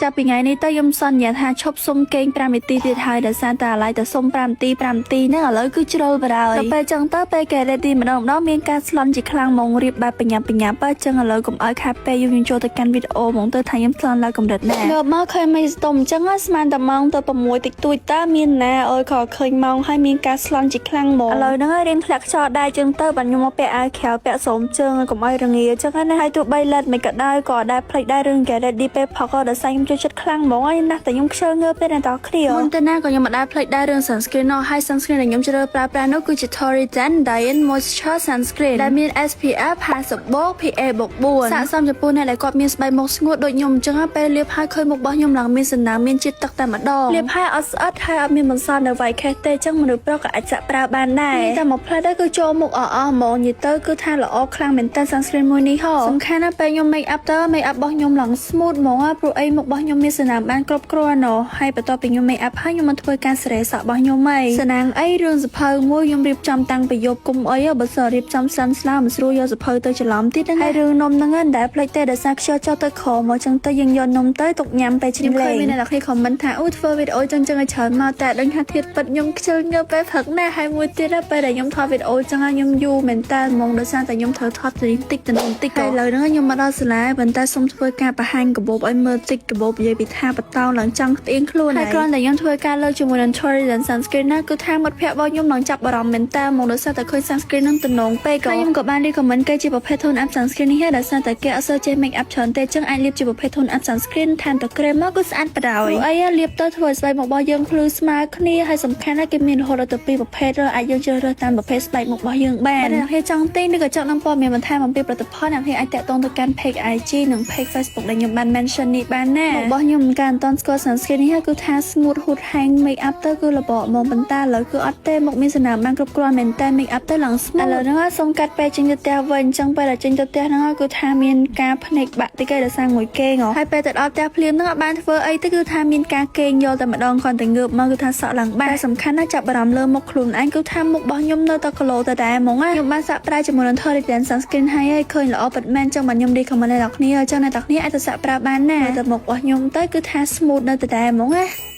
ចាប់ពីថ្ងៃនេះទៅខ្ញុំសន្យាថាឈប់សុំគេង5នាទីទៀតហើយដោយសារតែអាឡ័យតែសុំ5នាទី5នាទីហ្នឹងឥឡូវគឺជ្រុលបណ្ដោយដល់ពេលចឹងទៅពេលគេ ready ម្ដងម្ដងមានការស្លន់ជាខ្លាំងហ្មងរៀបបែបបញ្ញាប់បញ្ញាប់បើចឹងឥឡូវកុំឲ្យខាតពេលយូរខ្ញុំចូលទៅកាន់វីដេអូហ្មងទៅថាខ្ញុំស្លន់ឡើងកម្រិតណាងើបមកឃើញមេស្តុំចឹងស្មានតែម៉ោងទៅ6តិចតួចតើមានណាអើយក៏ឃើញម៉ោងហើយមានការស្លន់ជាខ្លាំងហ្មងឥឡូវហ្នឹងរៀនធ្លាក់ខ្យល់ដែរចឹងទៅបានខ្ញុំមកពាក់អាវក្រៅពាក់ស្រោមជើងកុំឲ្យរងាចឹងណាហើយទោះបី late មិនក៏ដោយក៏ដែរភ្លេចដែររឿង get ready ពេលផឹកដោយសារខ្ញុំចូលចិត្តខ្លាំងហ្មងហើយណាស់តែខ្ញុំខ្ជិលងើបទេអ្នកតគ្នាមុនទៅណាក៏ខ្ញុំមិនដែលភ្លេចដែររឿង sunscreen នោះហើយ sunscreen ដែលខ្ញុំជ្រើសប្រើប្រាស់នោះគឺជា Torriden Daily Moisture Sunscreen ដែលមាន SPF 50បូក PA បូក4ស័ក្តិសមចំពោះអ្នកដែលគាត់មានស្បែកមុខស្ងួតដូចខ្ញុំអញ្ចឹងពេលលាបហើយឃើញមុខរបស់ខ្ញុំឡើងមានសំណើមមានជាតិទឹកតែម្ដងលាបហើយអត់ស្អិតហើយអត់មានបន្សល់នៅ white cast ទេអញ្ចឹងមនុស្សប្រុសក៏អាចសាក់ប្រើបានដែរតែមកផ្លែទៅគឺចូលមុខអអស់ហ្មងនិយាយទៅគឺថាល្អខ្លាំងមែនតើ sunscreen មួយនេះហ៎សំខាន់ណាស់ពេលខ្ញុំ make up ទៅ make up របស់ខ្ញុំឡើង smooth ហ្មងព្រោះអីមុខរបស់ខ្ញុំមានសំណើមបានគ្រប់គ្រាន់ណោះហើយបន្ទាប់ពីខ្ញុំ make up ហើយខ្ញុំមកធ្វើការសេរីសក់របស់ខ្ញុំហីសណាងអីរឿងសភៅមួយខ្ញុំរៀបចំតាំងពីយប់គុំអីបើសិនរៀបចំសិនស្លាមិនស្រួលយកសភៅទៅច្រឡំទៀតហ្នឹងហើយរឿងនំហ្នឹងមិនដែលភ្លេចទេដោយសារខ្ជិលចុះទៅក្រោមមកចឹងទៅយើងយកនំទៅទុកញ៉ាំពេលជ្រាបលេងខ្ញុំឃើញមានអ្នកនរគ្នា comment ថាអូធ្វើវីដេអូចឹងចឹងឲ្យច្រើនមកតែដឹងថាធៀបពិតខ្ញុំខ្ជិលងើបពេលព្រឹកណាស់ហើយមួយទៀតពេលដែលខ្ញុំថតវីដេអូចឹងខ្ញុំយូរមែនតើហ្មងដោយសារតែខ្ញុំត្រូវថតទៅតិចទៅតិចហើយឥឡូវហ្នឹងខ្ញុំមកដល់សាលាប៉ុន្តែសុំធ្វើការបង្ហាញកាបូបឲ្យមើលតិចកាបូបនិយាយពីថាបតោឡើងចង់ផ្ទៀងខ្លួនហើយគ្រាន់តែខ្ញុំធ្វើការលើកជាមួយនឹង Torriden sunscreen ណាគឺថាមិត្តភ័ក្តិរបស់ខ្ញុំឡើងចាប់អារម្មណ៍មែនតើហ្មងដោយសារតែឃើញ sunscreen ហ្នឹងទំនងពេកហើយខ្ញុំក៏បាន recommend គេជាប្រភេទ tone up sunscreen នេះដែរដោយសារតែគេអត់សូវចេះ make up ច្រើនទេចឹងអាចលាបជាប្រភេទ tone up sunscreen ថែមតែ cream មកគឺស្អាតបណ្ដោយព្រោះអីលាបទៅធ្វើឲ្យស្បែកមុខរបស់យើងភ្លឺស្មើគ្នាហើយសំខាន់ណាស់គេមានរហូតដល់ទៅពីរប្រភេទឬអាចយើងជ្រើសរើសតាមប្រភេទស្បែកមុខរបស់យើងបានអ្នកនរចង់ទិញឬក៏ចង់ដឹងព័ត៌មានបន្ថែមអំពីផលិតផលអ្នកនរអាចតាក់ទងទៅកាន់ page IG និង page Facebook ដែលខ្ញុំបាន mention នេះបានណារបស់ខ្ញុំការអត់ទាន់ស្គាល់ sunscreen នេះគឺថា smooth ហួតហែង make up ទៅគឺរបកមកប៉ុន្តែឥឡូវគឺអត់ទេមុខមានសំណើមបានគ្រប់គ្រាន់មែនតើ make up ទៅឡើង smooth ឥឡូវហ្នឹងសូមកាត់ពេលចេញទៅផ្ទះវិញអញ្ចឹងពេលដែលចេញទៅផ្ទះហ្នឹងគឺថាមានការភ្នែកបាក់តិចឯងដោយសារងួយគេងហ៎ហើយពេលទៅដល់ផ្ទះភ្លាមហ្នឹងអត់បានធ្វើអីទេគឺថាមានការគេងយកតែម្ដងគ្រាន់តែងើបមកគឺថាសក់ឡើងបាក់តែសំខាន់ណាស់ចាប់អារម្មណ៍លើមុខខ្លួនឯងគឺថាមុខរបស់ខ្ញុំនៅតែ glow ទៅដែរហ្មងណាខ្ញុំបានសាកប្រើជាមួយនឹង Torriden sunscreen ហើយហើយឃើញល្អពិតមែនចឹងបាទខ្ញុំ recommend ដល់អ្នកគ្នាអញ្ចឹងអ្នកទាំងគ្នាអាចទៅសាកប្រើបានណាតែមុខរបស់ខ្ញុំទៅគឺថា smooth នៅតែដែរហ្មងណា។